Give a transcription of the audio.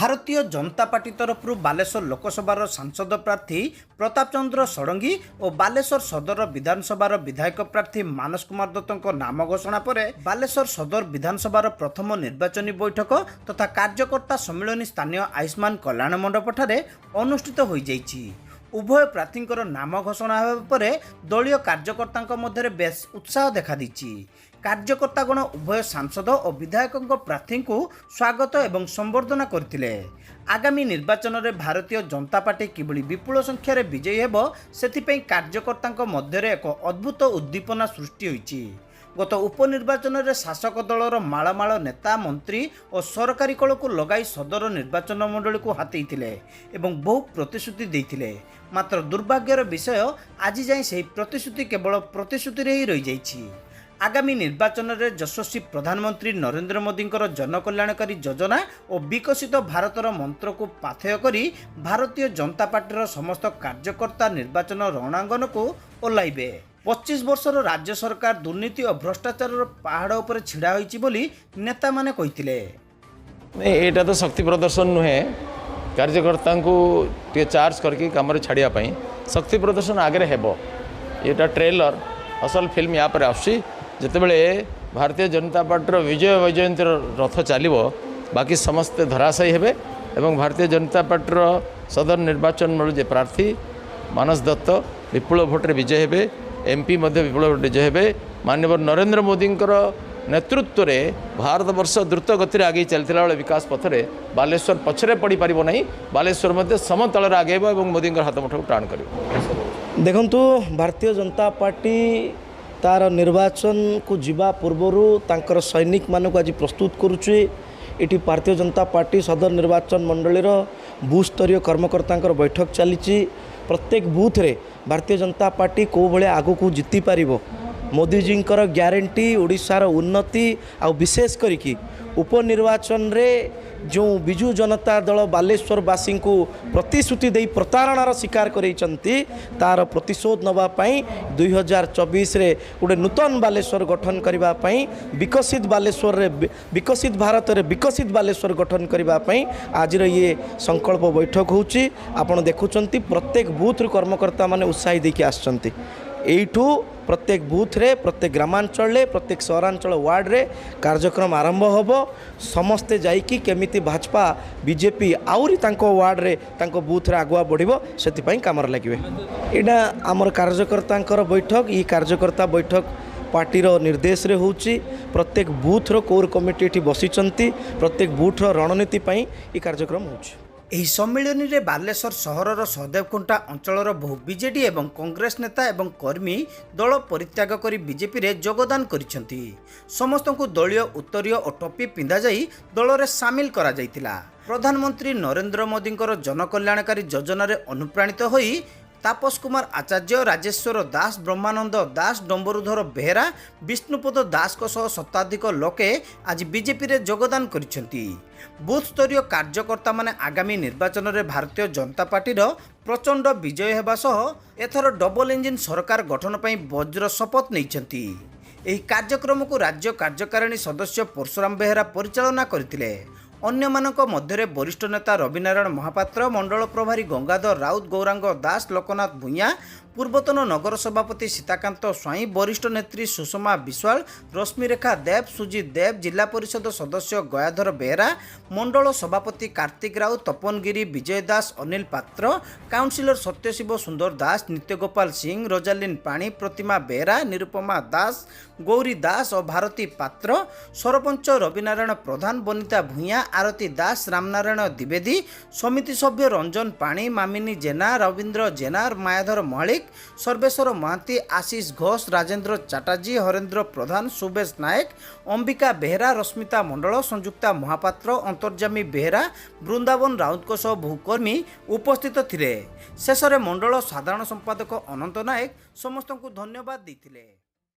ଭାରତୀୟ ଜନତା ପାର୍ଟି ତରଫରୁ ବାଲେଶ୍ୱର ଲୋକସଭାର ସାଂସଦ ପ୍ରାର୍ଥୀ ପ୍ରତାପ ଚନ୍ଦ୍ର ଷଡ଼ଙ୍ଗୀ ଓ ବାଲେଶ୍ୱର ସଦର ବିଧାନସଭାର ବିଧାୟକ ପ୍ରାର୍ଥୀ ମାନସ କୁମାର ଦତ୍ତଙ୍କ ନାମ ଘୋଷଣା ପରେ ବାଲେଶ୍ୱର ସଦର ବିଧାନସଭାର ପ୍ରଥମ ନିର୍ବାଚନୀ ବୈଠକ ତଥା କାର୍ଯ୍ୟକର୍ତ୍ତା ସମ୍ମିଳନୀ ସ୍ଥାନୀୟ ଆୟୁଷ୍ମାନ କଲ୍ୟାଣ ମଣ୍ଡପଠାରେ ଅନୁଷ୍ଠିତ ହୋଇଯାଇଛି। ଉଭୟ ପ୍ରାର୍ଥୀଙ୍କର ନାମ ଘୋଷଣା ହେବା ପରେ ଦଳୀୟ କାର୍ଯ୍ୟକର୍ତ୍ତାଙ୍କ ମଧ୍ୟରେ ବେଶ୍ ଉତ୍ସାହ ଦେଖାଦେଇଛି। କାର୍ଯ୍ୟକର୍ତ୍ତାଗଣ ଉଭୟ ସାଂସଦ ଓ ବିଧାୟକଙ୍କ ପ୍ରାର୍ଥୀଙ୍କୁ ସ୍ୱାଗତ ଏବଂ ସମ୍ବର୍ଦ୍ଧନା କରିଥିଲେ। ଆଗାମୀ ନିର୍ବାଚନରେ ଭାରତୀୟ ଜନତା ପାର୍ଟି କିଭଳି ବିପୁଳ ସଂଖ୍ୟାରେ ବିଜୟୀ ହେବ, ସେଥିପାଇଁ କାର୍ଯ୍ୟକର୍ତ୍ତାଙ୍କ ମଧ୍ୟରେ ଏକ ଅଦ୍ଭୁତ ଉଦ୍ଦୀପନା ସୃଷ୍ଟି ହୋଇଛି। ଗତ ଉପନିର୍ବାଚନରେ ଶାସକ ଦଳର ମାଳମାଳ ନେତା, ମନ୍ତ୍ରୀ ଓ ସରକାରୀ କଳକୁ ଲଗାଇ ସଦର ନିର୍ବାଚନ ମଣ୍ଡଳୀକୁ ହାତେଇଥିଲେ ଏବଂ ବହୁ ପ୍ରତିଶ୍ରୁତି ଦେଇଥିଲେ। ମାତ୍ର ଦୁର୍ଭାଗ୍ୟର ବିଷୟ, ଆଜି ଯାଏଁ ସେହି ପ୍ରତିଶ୍ରୁତି କେବଳ ପ୍ରତିଶ୍ରୁତିରେ ହିଁ ରହିଯାଇଛି। ଆଗାମୀ ନିର୍ବାଚନରେ ଯଶସ୍ୱୀ ପ୍ରଧାନମନ୍ତ୍ରୀ ନରେନ୍ଦ୍ର ମୋଦିଙ୍କର ଜନକଲ୍ୟାଣକାରୀ ଯୋଜନା ଓ ବିକଶିତ ଭାରତର ମନ୍ତ୍ରକୁ ପାଥେୟ କରି ଭାରତୀୟ ଜନତା ପାର୍ଟିର ସମସ୍ତ କାର୍ଯ୍ୟକର୍ତ୍ତା ନିର୍ବାଚନ ରଣାଙ୍ଗନକୁ ଓହ୍ଲାଇବେ। 25 ବର୍ଷର ରାଜ୍ୟ ସରକାର ଦୁର୍ନୀତି ଓ ଭ୍ରଷ୍ଟାଚାରର ପାହାଡ଼ ଉପରେ ଛିଡ଼ା ହୋଇଛି ବୋଲି ନେତାମାନେ କହିଥିଲେ। ନାଇଁ, ଏଇଟା ତ ଶକ୍ତି ପ୍ରଦର୍ଶନ ନୁହେଁ। କାର୍ଯ୍ୟକର୍ତ୍ତାଙ୍କୁ ଟିକେ ଚାର୍ଜ କରିକି କାମରେ ଛାଡ଼ିବା ପାଇଁ। ଶକ୍ତି ପ୍ରଦର୍ଶନ ଆଗରେ ହେବ। ଏଇଟା ଟ୍ରେଲର, ଅସଲ ଫିଲ୍ମ ୟା ପରେ ଆସୁଛି। ଯେତେବେଳେ ଭାରତୀୟ ଜନତା ପାର୍ଟିର ବିଜୟ ବୈଜୟନ୍ତୀର ରଥ ଚାଲିବ, ବାକି ସମସ୍ତେ ଧରାଶାୟୀ ହେବେ ଏବଂ ଭାରତୀୟ ଜନତା ପାର୍ଟିର ସଦର ନିର୍ବାଚନ ମଣ୍ଡଳୀ ଯେ ପ୍ରାର୍ଥୀ ମାନସ ଦତ୍ତ ବିପୁଳ ଭୋଟରେ ବିଜୟ ହେବେ, ଏମ୍ପି ମଧ୍ୟ ବିପୁଳ ଭୋଟରେ ବିଜୟ ହେବେ। ମାନ୍ୟବର ନରେନ୍ଦ୍ର ମୋଦିଙ୍କର ନେତୃତ୍ୱରେ ଭାରତବର୍ଷ ଦ୍ରୁତ ଗତିରେ ଆଗେଇ ଚାଲିଥିଲା ବେଳେ ବିକାଶ ପଥରେ ବାଲେଶ୍ୱର ପଛରେ ପଡ଼ିପାରିବ ନାହିଁ। ବାଲେଶ୍ୱର ମଧ୍ୟ ସମତଳରେ ଆଗେଇବ ଏବଂ ମୋଦିଙ୍କର ହାତ ମୁଠାକୁ ଟାଣ କରିବ। ଦେଖନ୍ତୁ, ଭାରତୀୟ ଜନତା ପାର୍ଟି ତାର ନିର୍ବାଚନକୁ ଯିବା ପୂର୍ବରୁ ତାଙ୍କର ସୈନିକମାନଙ୍କୁ ଆଜି ପ୍ରସ୍ତୁତ କରୁଛି। ଏଠି ଭାରତୀୟ ଜନତା ପାର୍ଟି ସଦର ନିର୍ବାଚନ ମଣ୍ଡଳୀର ବୁଥ୍ ସ୍ତରୀୟ କର୍ମକର୍ତ୍ତାଙ୍କର ବୈଠକ ଚାଲିଛି। ପ୍ରତ୍ୟେକ ବୁଥରେ ଭାରତୀୟ ଜନତା ପାର୍ଟି କେଉଁ ଭଳିଆ ଆଗକୁ ଜିତିପାରିବ, ମୋଦିଜୀଙ୍କର ଗ୍ୟାରେଣ୍ଟି, ଓଡ଼ିଶାର ଉନ୍ନତି ଆଉ ବିଶେଷ କରିକି ଉପନିର୍ବାଚନରେ ଯେଉଁ ବିଜୁ ଜନତା ଦଳ ବାଲେଶ୍ୱରବାସୀଙ୍କୁ ପ୍ରତିଶ୍ରୁତି ଦେଇ ପ୍ରତାରଣାର ଶିକାର କରେଇଛନ୍ତି, ତାର ପ୍ରତିଶୋଧ ନେବା ପାଇଁ, 2024ରେ ଗୋଟେ ନୂତନ ବାଲେଶ୍ୱର ଗଠନ କରିବା ପାଇଁ, ବିକଶିତ ବାଲେଶ୍ୱରରେ, ବିକଶିତ ଭାରତରେ ବିକଶିତ ବାଲେଶ୍ୱର ଗଠନ କରିବା ପାଇଁ ଆଜିର ଇଏ ସଂକଳ୍ପ ବୈଠକ ହେଉଛି। ଆପଣ ଦେଖୁଛନ୍ତି, ପ୍ରତ୍ୟେକ ବୁଥରୁ କର୍ମକର୍ତ୍ତାମାନେ ଉତ୍ସାହୀ ଦେଇକି ଆସିଛନ୍ତି। ଏଇଠୁ ପ୍ରତ୍ୟେକ ବୁଥରେ, ପ୍ରତ୍ୟେକ ଗ୍ରାମାଞ୍ଚଳରେ, ପ୍ରତ୍ୟେକ ସହରାଞ୍ଚଳ ୱାର୍ଡ଼ରେ କାର୍ଯ୍ୟକ୍ରମ ଆରମ୍ଭ ହେବ। ସମସ୍ତେ ଯାଇକି କେମିତି ଭାଜପା, ବିଜେପି ଆହୁରି ତାଙ୍କ ୱାର୍ଡ଼ରେ, ତାଙ୍କ ବୁଥରେ ଆଗୁଆ ବଢ଼ିବ, ସେଥିପାଇଁ କାମରେ ଲାଗିବେ। ଏଇଟା ଆମର କାର୍ଯ୍ୟକର୍ତ୍ତାଙ୍କର ବୈଠକ। ଏଇ କାର୍ଯ୍ୟକର୍ତ୍ତା ବୈଠକ ପାର୍ଟିର ନିର୍ଦ୍ଦେଶରେ ହେଉଛି। ପ୍ରତ୍ୟେକ ବୁଥର କୋର୍ କମିଟି ଏଠି ବସିଛନ୍ତି। ପ୍ରତ୍ୟେକ ବୁଥର ରଣନୀତି ପାଇଁ ଏ କାର୍ଯ୍ୟକ୍ରମ ହେଉଛି। ଏହି ସମ୍ମିଳନୀରେ ବାଲେଶ୍ୱର ସହରର ସହଦେବଖୁଣ୍ଟା ଅଞ୍ଚଳର ବହୁ ବିଜେଡି ଏବଂ କଂଗ୍ରେସ ନେତା ଏବଂ କର୍ମୀ ଦଳ ପରିତ୍ୟାଗ କରି ବିଜେପିରେ ଯୋଗଦାନ କରିଛନ୍ତି। ସମସ୍ତଙ୍କୁ ଦଳୀୟ ଉତ୍ତରୀୟ ଓ ଟୋପି ପିନ୍ଧାଯାଇ ଦଳରେ ସାମିଲ କରାଯାଇଥିଲା। ପ୍ରଧାନମନ୍ତ୍ରୀ ନରେନ୍ଦ୍ର ମୋଦିଙ୍କର ଜନକଲ୍ୟାଣକାରୀ ଯୋଜନାରେ ଅନୁପ୍ରାଣିତ ହୋଇ ତାପସ କୁମାର ଆଚାର୍ଯ୍ୟ, ରାଜେଶ୍ୱର ଦାସ, ବ୍ରହ୍ମାନନ୍ଦ ଦାସ, ଡମ୍ବରୁଧର ବେହେରା, ବିଷ୍ଣୁପଦ ଦାସଙ୍କ ସହ ଶତାଧିକ ଲୋକେ ଆଜି ବିଜେପିରେ ଯୋଗଦାନ କରିଛନ୍ତି। ବୁଥ୍ ସ୍ତରୀୟ କାର୍ଯ୍ୟକର୍ତ୍ତାମାନେ ଆଗାମୀ ନିର୍ବାଚନରେ ଭାରତୀୟ ଜନତା ପାର୍ଟିର ପ୍ରଚଣ୍ଡ ବିଜୟ ହେବା ସହ ଏଥର ଡବଲ ଇଞ୍ଜିନ୍ ସରକାର ଗଠନ ପାଇଁ ବଜ୍ର ଶପଥ ନେଇଛନ୍ତି। ଏହି କାର୍ଯ୍ୟକ୍ରମକୁ ରାଜ୍ୟ କାର୍ଯ୍ୟକାରିଣୀ ସଦସ୍ୟ ପରଶୁରାମ ବେହେରା ପରିଚାଳନା କରିଥିଲେ। ଅନ୍ୟମାନଙ୍କ ମଧ୍ୟରେ ବରିଷ୍ଠ ନେତା ରବିନାରାୟଣ ମହାପାତ୍ର, ମଣ୍ଡଳ ପ୍ରଭାରୀ ଗଙ୍ଗାଧର ରାଉତ, ଗୌରାଙ୍ଗ ଦାସ, ଲୋକନାଥ ଭୂୟାଁ, ପୂର୍ବତନ ନଗର ସଭାପତି ସୀତାକାନ୍ତ ସ୍ୱାଇଁ, ବରିଷ୍ଠ ନେତ୍ରୀ ସୁଷମା ବିଶ୍ୱାଳ, ରଶ୍ମିରେଖା ଦେବ, ସୁଜିତ ଦେବ, ଜିଲ୍ଲା ପରିଷଦ ସଦସ୍ୟ ଗୟାଧର ବେହେରା, ମଣ୍ଡଳ ସଭାପତି କାର୍ତ୍ତିକ ରାଉତ, ତପନ ଗିରି, ବିଜୟ ଦାସ, ଅନିଲ ପାତ୍ର, କାଉନସିଲର ସତ୍ୟଶିବ ସୁନ୍ଦର ଦାସ, ନିତ୍ୟଗୋପାଳ ସିଂ, ରୋଜାଲିନ୍ ପାଣି, ପ୍ରତିମା ବେହେରା, ନିରୁପମା ଦାସ, ଗୌରୀ ଦାସ ଓ ଭାରତୀ ପାତ୍ର, ସରପଞ୍ଚ ରବିନାରାୟଣ ପ୍ରଧାନ, ବନିତା ଭୂୟାଁ, ଆରତୀ ଦାସ, ରାମନାରାୟଣ ଦ୍ୱିବେଦୀ, ସମିତି ସଭ୍ୟ ରଞ୍ଜନ ପାଣି, ମାମିନୀ ଜେନା, ରବୀନ୍ଦ୍ର ଜେନା, ମାୟାଧର ମହାଳିକ, ସର୍ବେଶ୍ୱର ମହାନ୍ତି, ଆଶିଷ ଘୋଷ, ରାଜେନ୍ଦ୍ର ଚାଟାର୍ଜୀ, ହରେନ୍ଦ୍ର ପ୍ରଧାନ, ସୁବେଶ ନାୟକ, ଅମ୍ବିକା ବେହେରା, ରଶ୍ମିତା ମଣ୍ଡଳ, ସଂଯୁକ୍ତା ମହାପାତ୍ର, ଅନ୍ତର୍ଯାମୀ ବେହେରା, ବୃନ୍ଦାବନ ରାଉତଙ୍କ ସହ ବହୁ କର୍ମୀ ଉପସ୍ଥିତ ଥିଲେ। ଶେଷରେ ମଣ୍ଡଳ ସାଧାରଣ ସମ୍ପାଦକ ଅନନ୍ତ ନାୟକ ସମସ୍ତଙ୍କୁ ଧନ୍ୟବାଦ ଦେଇଥିଲେ।